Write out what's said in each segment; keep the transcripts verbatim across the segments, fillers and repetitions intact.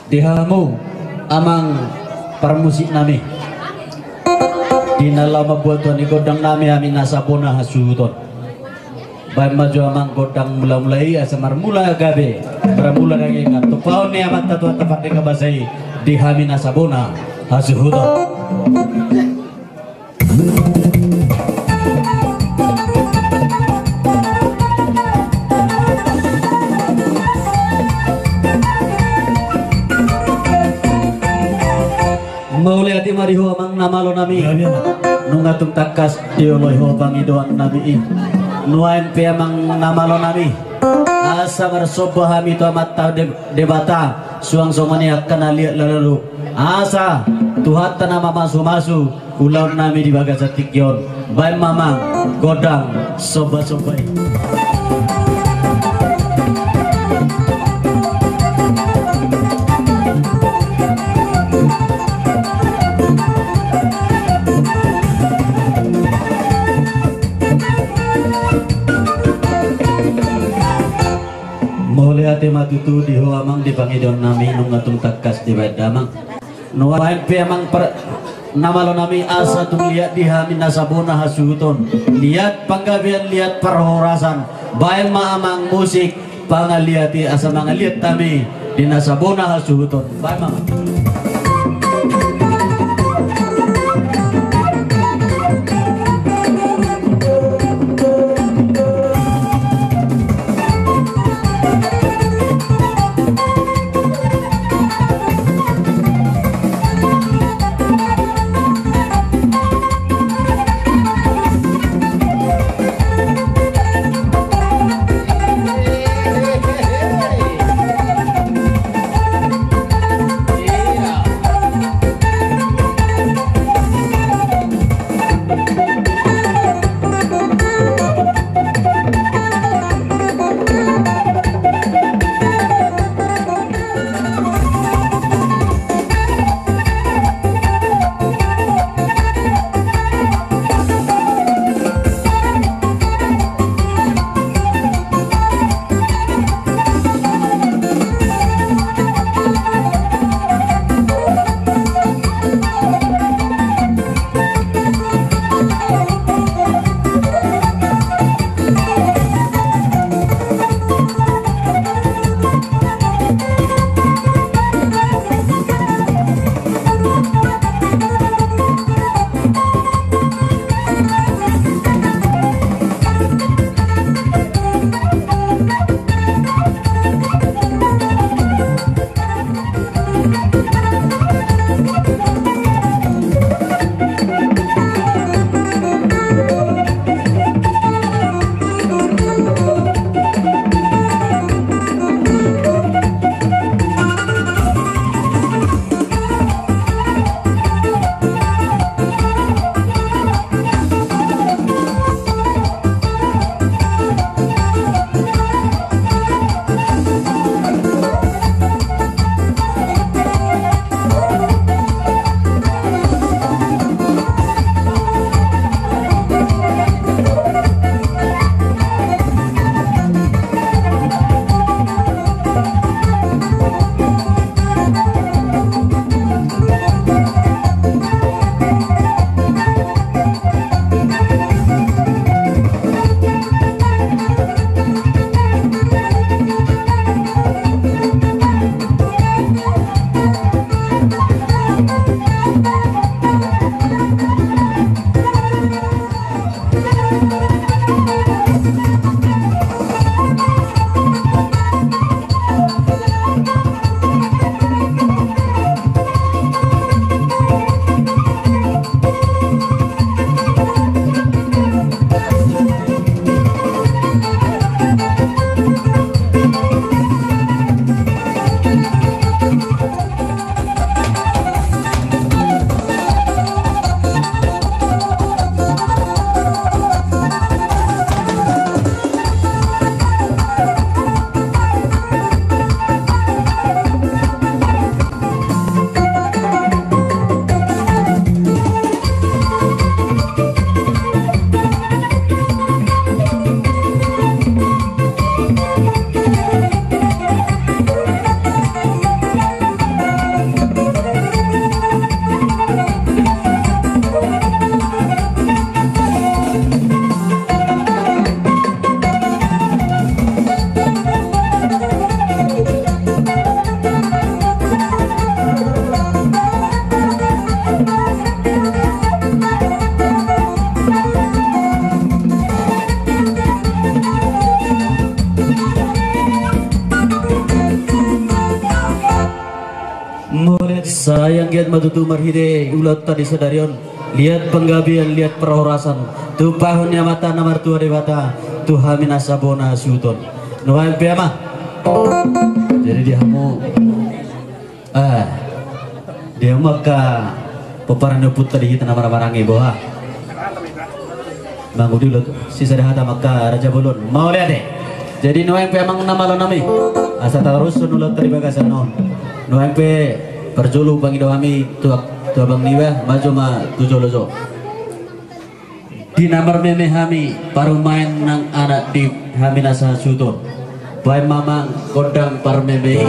Di hamu amang parmusik nami, di na laho mambuat tua ni gondang nami, hami na sabona hasuhuton. Baen ma jo amang gondang mula-mula i asa marmula gabe, marmula daging, tumpahon ni amanta Tuhanta Pardenggan Basa i di hami na sabona hasuhuton. Mauliate ma di ho amang na malo nami. Nunga tung tangkas dioloi ho pangidoan nami i. Nuaeng pe amang na malo nami, asa marsomba hami tu Amanta De-, Debata suang songon i angka na liat lalu, asa Tuhanta na mamasu-masu ulaon nami di bagasan tingki on. Baen ma amang gondang somba-somba i. Mauliate ma tutu di ho amang di pangidoan nami, nunga tung tangkas dibaen damang. Nuaeng pe amang par-, na malo nami, asa tung liat di hami na sabona hasuhuton, liat panggabean, liat parhorasan. Baen ma amang musik pangaliat i asa mangaliat hami di na sabona hasuhuton. Baen ma amang. Mauliate. Sai anggiat ma tutu marhite ulaonta di sadari on liat panggabean, liat parhorasan, tumpahon ni Amanta na martua Debata tu hami nasa bona suhut on. Nuaeng pe, Amang. Jadi di hamu, ah, di hamu angka pomparan ni ompunta di hita na marhahamaranggi, boha? Mangudi ulaon, sisada hata ma angka raja bolon. Mauliate. Jadi nuaeng pe, Amang na malo nami, asa tarushon ulaonta di bagasan on. Nuaeng pe parjolo pangido hami tu, tu abang niba, maju ma tu jolo jo. Di na marmeme hami parumaen nang anak di hami nasa suhut on. Baen ma, Amang, gondang parmeme i.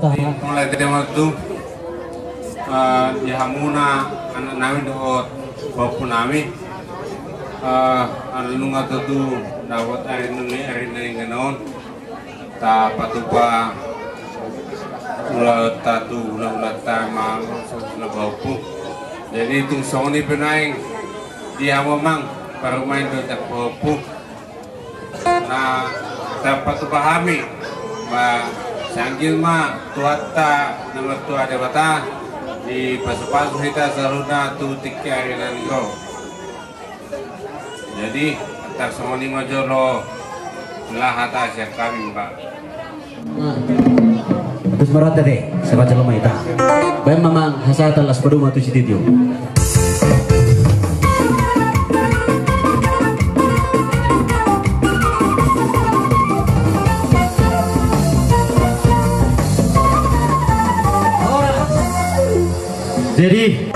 Mulai dari waktu, eh, di hamuna anak nami dohot pahompu nami, eh, ala nunga tutu dapot ari nunga ari nunga on tapatupa ulaonta tu ulaonta ma na pahompu. Jadi tung songon i pe nuaeng di hamu amang parumaen dohot pahompu. Na tapatupa hami ma sianggil ma Tuhanta na martua Debata dipasupasu hita saluhutna tu tingki ari na ro. Jadi antar songon i ma jolo laho hata sian hami, Pak. Terus marata deh, sabaca lomai ta. Baen ma amang hasahatan las paduma tu sititio. Jadi,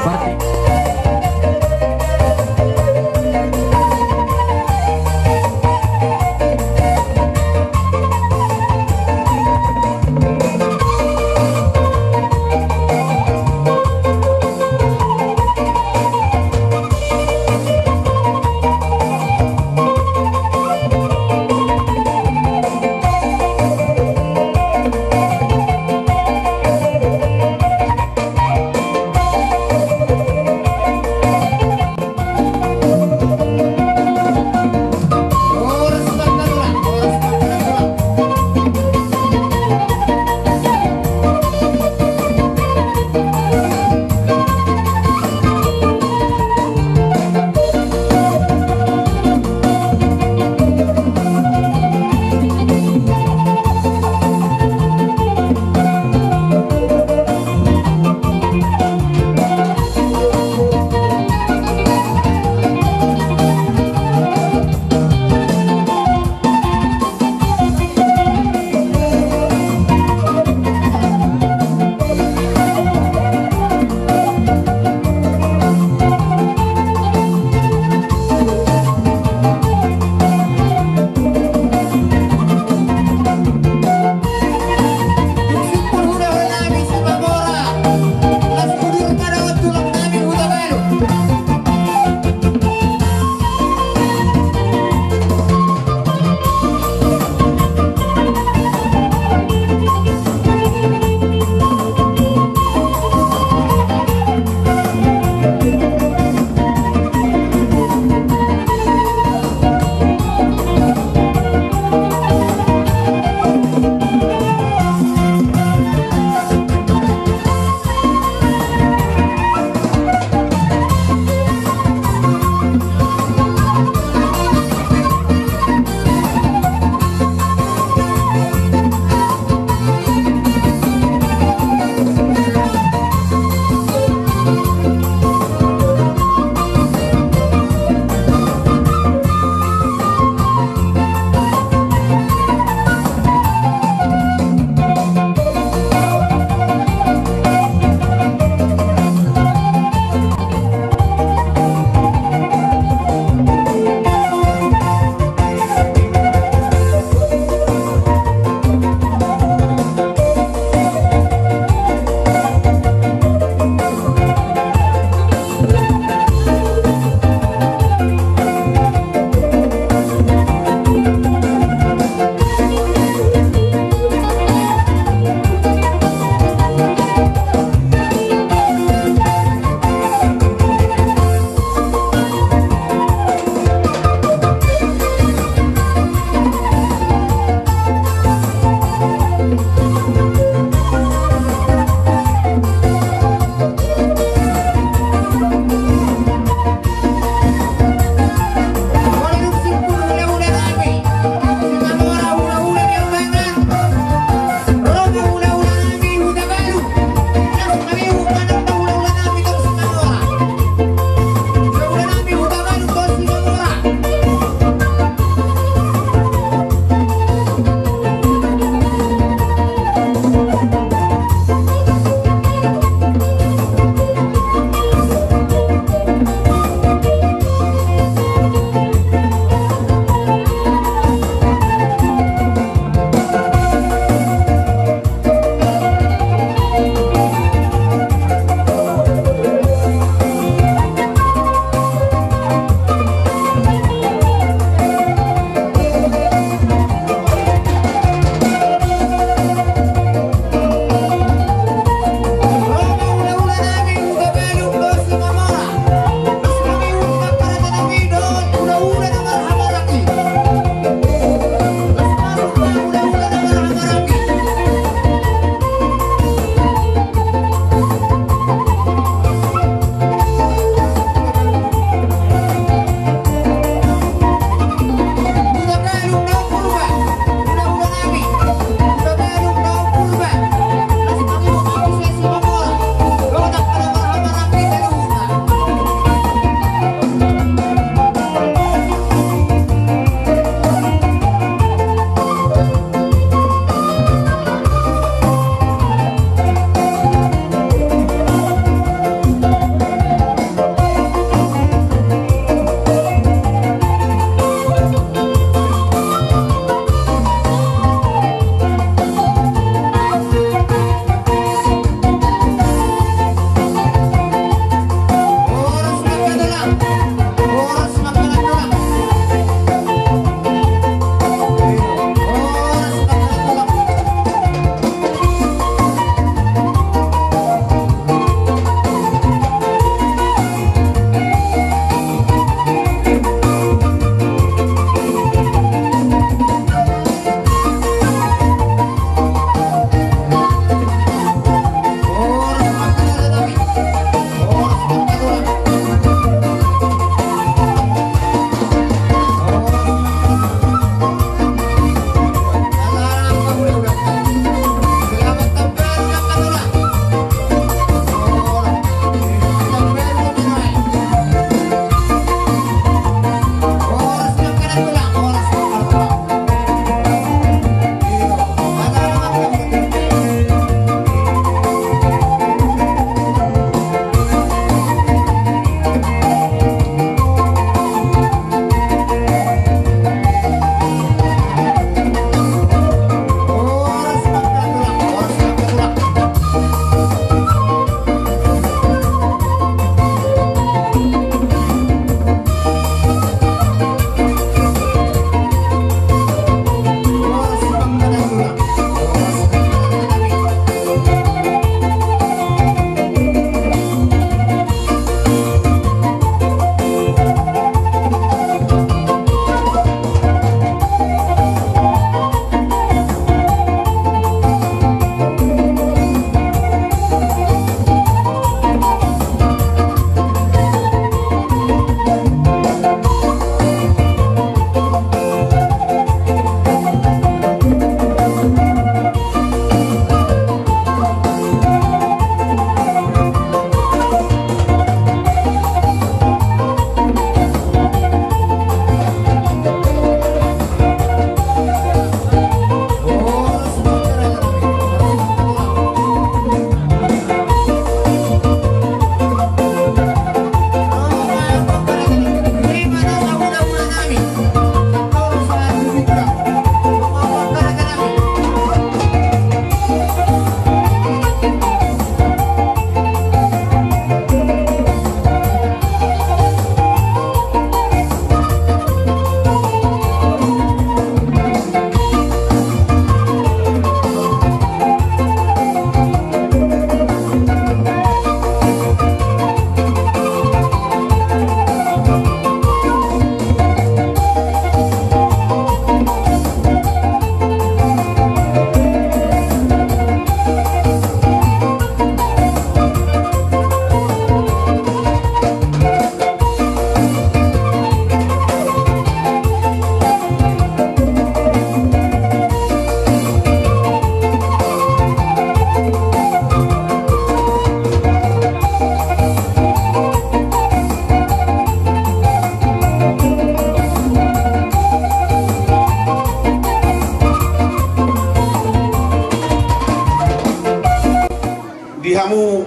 Di hamu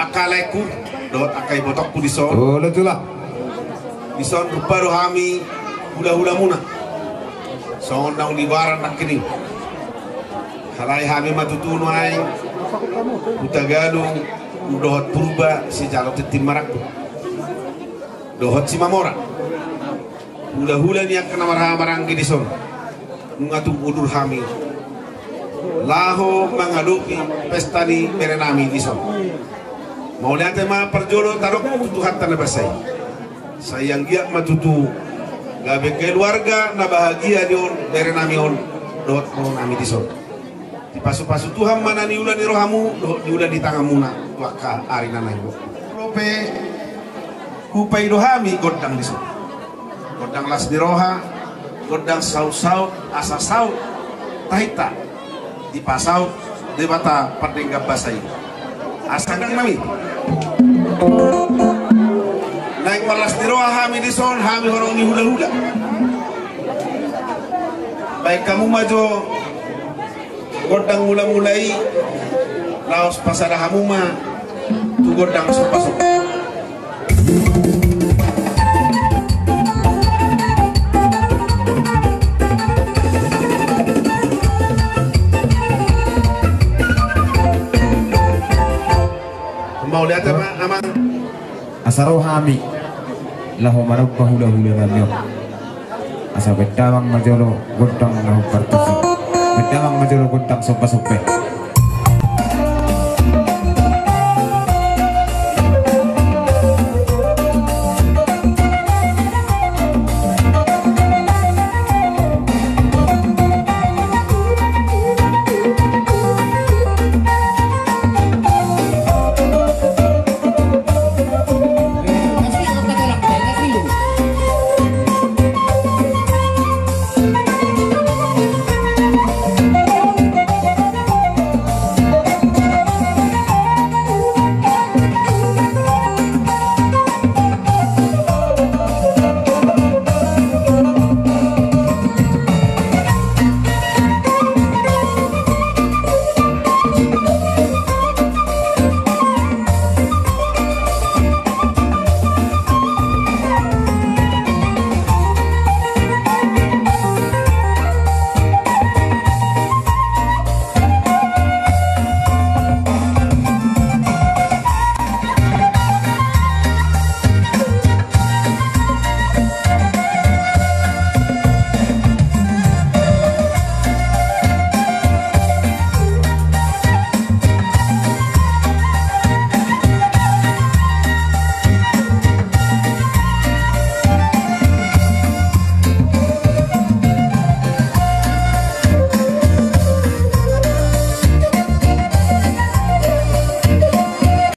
angka laengku dohot angka ibotongku dison. Olo, tula. Dison rupa do hami hulahulamuna. Songon na uli baran nangkining. Alai hami ma tutu nuaeng Hutagalung dohot Purba sijalo tintin marangkup dohot Simamora. Hulahula ni angka na marhahamaranggi dison. Nunga tung udur hami laho mangadopi pesta ni berenami dison. Mauliate ma parjolo tadok tu Tuhanta na basa i. Sai anggiat ma tutu gabe keluarga na bahagia ni on berenami on dohot bohonami dison. Dipasupasu Tuhan ma na niula ni rohamu dohot niula ni tanganmuna tu angka ari na naeng ro. Dope hupaido hami gondang dison. Gondang las ni roha, gondang sautsaut, asa saut tahinta dipasaut Debata pardenggan basa i. Asa gondang nami. Naeng marlas ni roha hami dison, hami horong ni hulahula. Baen hamu ma jo gondang mulamula i, laos pasada hamu ma tu gondang sombasomba. Mauliate ma, amang. Asa ro hami laho manomba hulahula nami on. Asa baen damang ma jolo gondang na hombar tusi. Baen damang ma jolo gondang sombasomba.